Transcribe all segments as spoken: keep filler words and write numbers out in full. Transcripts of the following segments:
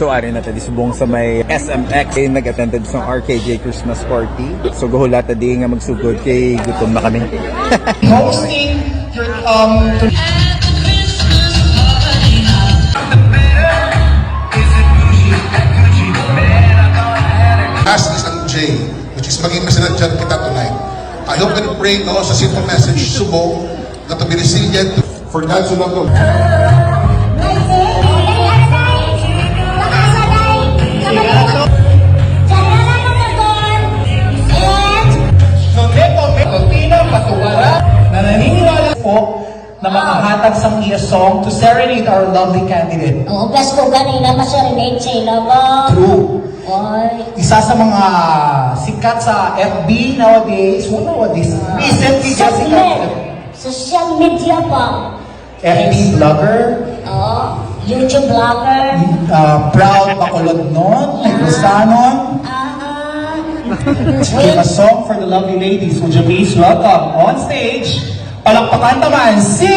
So, ari na ta di subong sa may S M X, eh, nag-attended sa R K J Christmas party. So, guhula ta di nga magsugod kay gutom na kami. Hosting your, um, As is ang J, which is maging president dyan kita tonight. I hope and pray, no, sa simple message, subong, that the Binisilyan, for God so loved the Nandito, may Tina Patuara na naniniwala po na makahatag sang iya song to serenade our lovely candidate. Oo, plus ko ganina ma-serenade sa ila ba? True. Oy. Isa sa mga sikat sa F B nowadays, well, nowadays, recently, Jessica. Social media pa. F B vlogger. Oh, YouTube vlogger. Uh, proud Bacolodnon, Negros-anon. Ah, ah. Give a song for the lovely ladies. Would you please welcome on stage, palakpakan naman si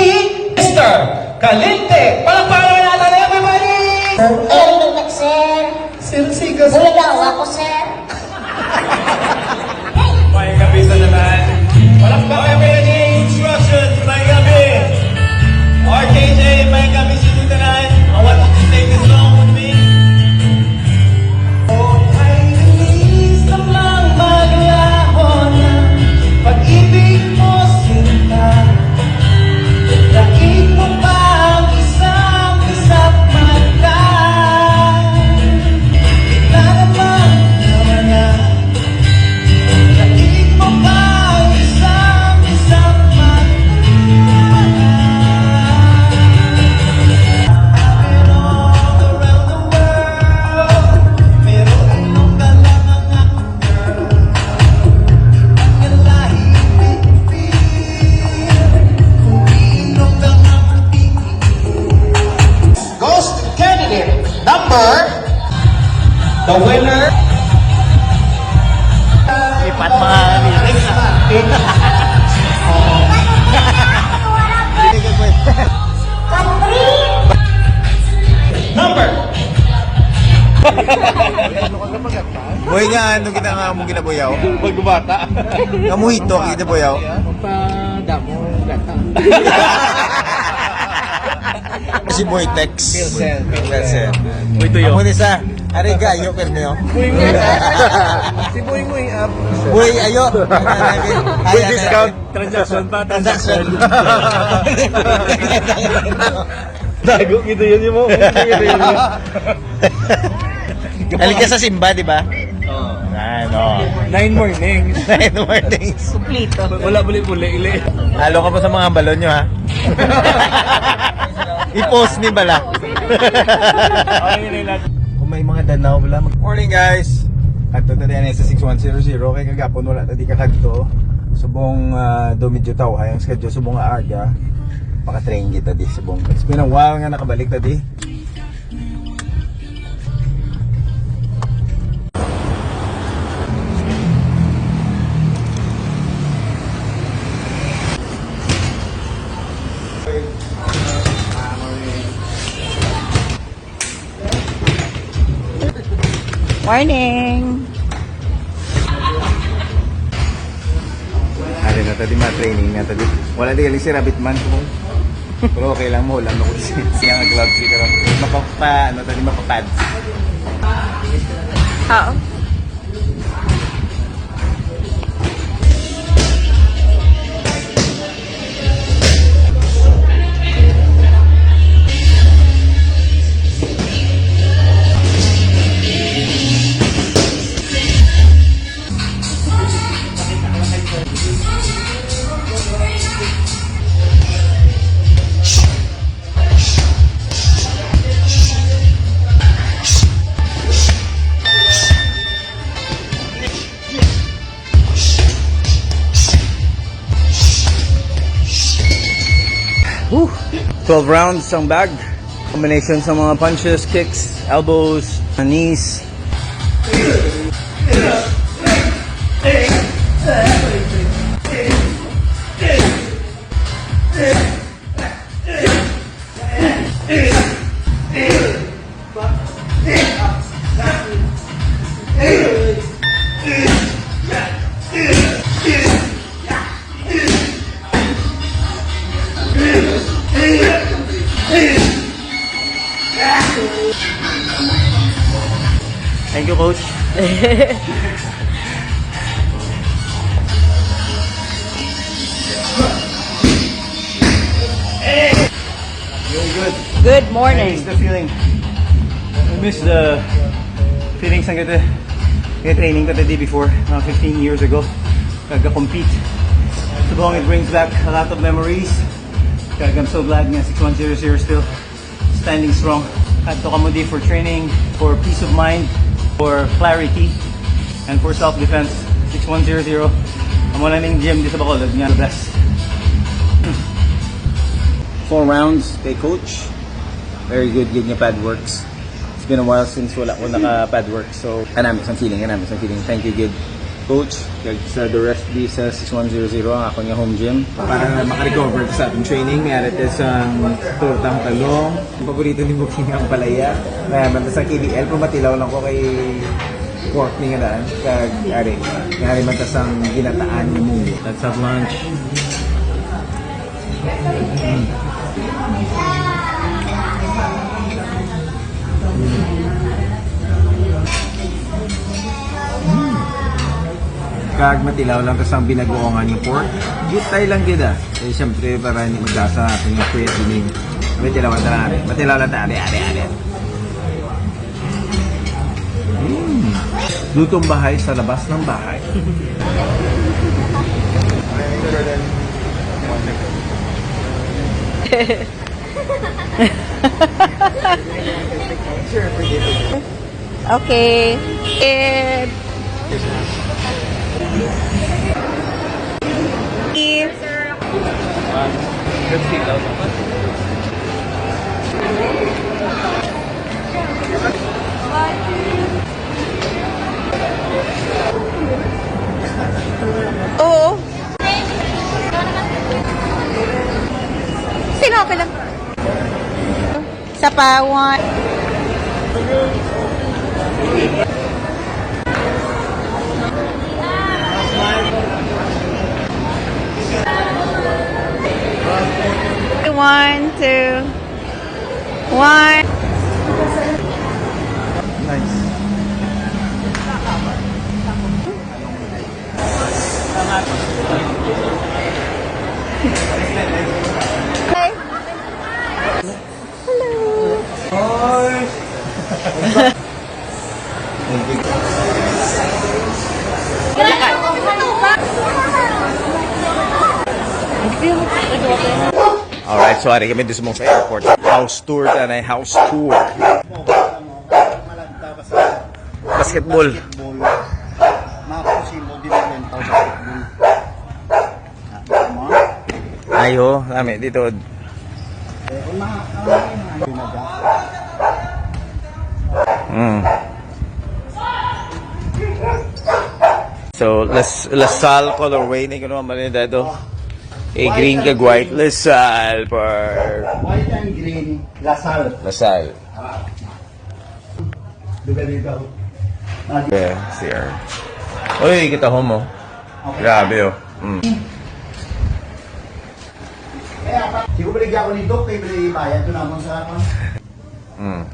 Mister Calente. Palakpakan naman natin, everybody! Sir, sir. Sir, sigas. Kuya daw, ako, sir. May gabi sa tanan. Palakpak kay Mary Jane Instructions. May gabi. R K J, may gabi sa tanan. I want you to sing this song with me. Oh, ay, bilis namang maglaho na pag-ibig mo, sinta. Daig mo pa ang isang kisap mata. Kita naman naman na Goes to candidate number, the winner. Lipat mga lyrics, ah. Number. Boy nga, ano kita nga mong ginabuyaw? Pagbata. Nga mojito, kita buyaw. Magpadamo, gata. Si Boy Tex. Pilsen. Pilsen. Boy Tuyo. Amo ni sa, ari gayo, pero niyo. Boy Nguy. Si Boy Nguy, ah, Boy, ayo. Boy, discount. Transaction pa, transaction. Dago kita yun, yung mga Dali ka sa simba, di ba? Oo. Ano? Nine mornings. Nine mornings. Kumplito. Wala buli-buli, ili. Halo ka pa sa mga balon nyo, ha? I-post ni bala. Kung may mga danaw, wala. Mag- Morning, guys. Ato ta din sa six one zero zero. Kay kagapon, wala ta di kakadto. Subong, ah, do medyo tawhay ang schedule. Subong nga aga. Maka-train kita di. Subong. It's been a while nga nakabalik ta di. Morning! Ari na ta di, ma-training na ta di. Wala di galing si Rabbit Man ko. Pero okay lang mo, lang ako di siya nga gloves, di ka lang. Mapapa-, ano ta di, mapa-pads. Oo. Whew! Twelve rounds ang bag. Combination sa mga punches, kicks, elbows, knees. Thank you, Coach. Very good. Good morning. I miss the feeling. I miss the feelings ng kata, kaya training ko the day before, mga fifteen years ago. Kaga-compete. Subong, it brings back a lot of memories. Kag I'm so glad nga six one zero zero still standing strong. Kadto ka mo di for training, for peace of mind, for clarity, and for self-defense. Six one zero zero. Amo na ning gym di sa Bacolod nga the best. Four rounds kay Coach. Very good, good nga pad works. It's been a while since wala ko naka-pad work. So, anami sang feeling, anami sang feeling. Thank you, good Coach. Kag sa the rest di sa six one zero zero, ang akon nga home gym. Para makarecover sa atong training, may arit sa torta ang talong. Ang paborito ni Booking ang palaya. Kaya man sa K B L, pumatilaw lang ko kay pork ni nga daan. Kag ari, nga ari man ta sang ginataan ni Mungo. Let's have lunch. Kag matilaw lang tas ang binagoongan nga pork. Gitay lang gid ah. Eh, siyempre, para hindi maglasa natin yung creatinine. Matilaw lang tayo. Matilaw lang tayo. Ari, ari, ari. Mm. Lutong bahay sa labas ng bahay. Okay. And Oo. Sino ka lang? Sa pawan. One, two, one. Nice. Hi. Hello. Hi. Alright, so ari kami dito sa mga airport. House tour, tanay house tour. Basketball. Basketball. Mga possible din ang tao sa football. Ayo, kami dito. Eh, kung mga, ano yun, ano yun, ano yun? Mm. So, Las Lasal colorway ni kuno man ni dito. Eh, green kag white. Lasal, par. White and green, Lasal. Lasal. Ah. Lugar dito. Ah, di- Yeah, C R. Uy, kita ho mo. Okay. Grabe, oh. Mm. Kaya, pa- di ko baligyan ko ni Doc, kay bali bayad ko naman sa, ano? Mm.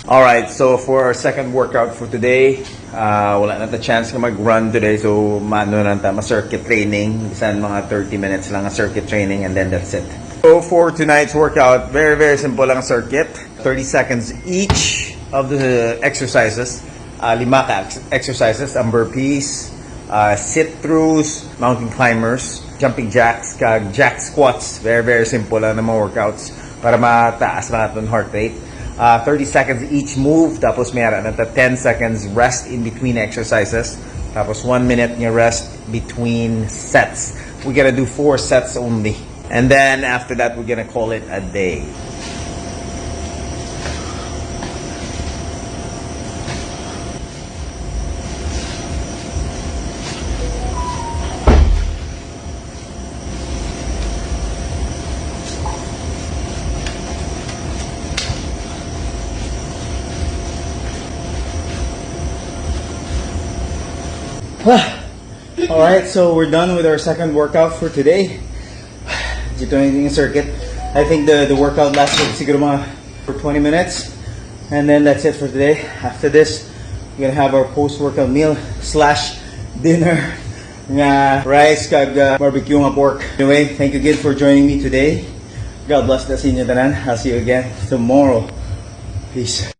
Alright, so for our second workout for today, uh, wala na ta chance nga mag-run today, so maano lang ta, ma-circuit training, bisan mga thirty minutes lang ang circuit training, and then that's it. So for tonight's workout, very, very simple lang circuit. Thirty seconds each of the exercises. Uh, lima ka ex- exercises, ang burpees, uh, sit-throughs, mountain climbers, jumping jacks, kag jack squats. Very, very simple lang na mga workouts para mataas lang aton heart rate. Uh, thirty seconds each move, tapos may ara na ta ten seconds rest in between exercises, tapos one minute nga rest between sets. We're gonna do four sets only. And then after that, we're gonna call it a day. Alright, so we're done with our second workout for today. Dito na yung circuit. I think the, the workout lasted siguro mga for twenty minutes. And then that's it for today. After this, we're gonna have our post-workout meal slash dinner nga rice kag uh, barbecue nga pork. Anyway, thank you again for joining me today. God bless the senior tanan. I'll see you again tomorrow. Peace.